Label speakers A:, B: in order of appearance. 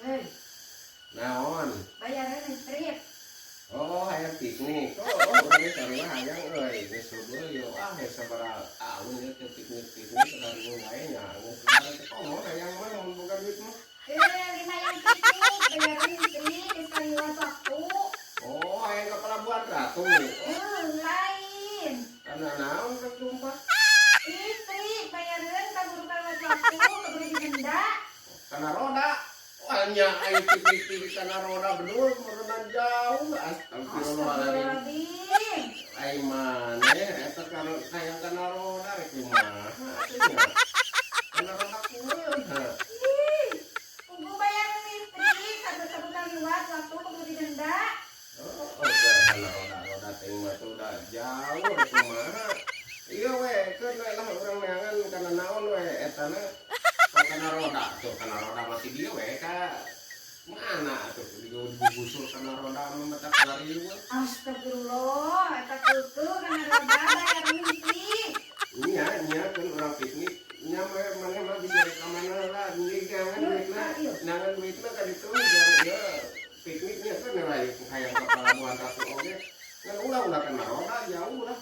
A: Eh,
B: Naon?
A: Bayaran listrik.
B: Oh, hayang piknik. Oh, urang ge sarua hayang euy. Geus heubeul yo, ah, geus sabaraha taun ieu teh piknik-piknik kariweuh wae nya. Geus lebaran teh komo hayang mah mun boga duit mah.
A: Eh, lima yang piknik, bayaran listrik, geus kaliwat waktu.
B: Oh, hayang ke Pelabuhan Ratu.
A: Eh, lain.
B: Karena naon rek jumpa?
A: Listrik, bayaran kaburu kaliwat waktu, keburu didenda.
B: Kana roda. Wah, nya ayo piknik-piknik kana roda bedul meureunan jauh. Astagfirullahaladzim.
A: Astagfirullahaladzim.
B: Ai maneh eta kana hayang kana roda rek kumaha atuh nya? Kana roda kumaha?
A: Ih, tunggu bayaran listrik, kaburu kaliwat waktu, keburu didenda.
B: Oh, kana roda roda teh mah tuh udah jauh, rek kumaha? Iya we, keun we lah urang neangan kana naon we etana. Kalau kana roda tuh, kana roda masih dia we ka mana atuh digugusur kana roda mah matak kariweuh.
A: Astagfirullah, eta keukeuh kana roda bayaran listrik.
B: Nya nya keun urang piknik nya we, maneh mah bisa rek ka mana lah, neangan duitna, neangan duitna ka ditu jang ieu pikniknya kan lah hayang ka Pelabuhan Ratu oge. Ngan ulah ulah kana roda jauh lah.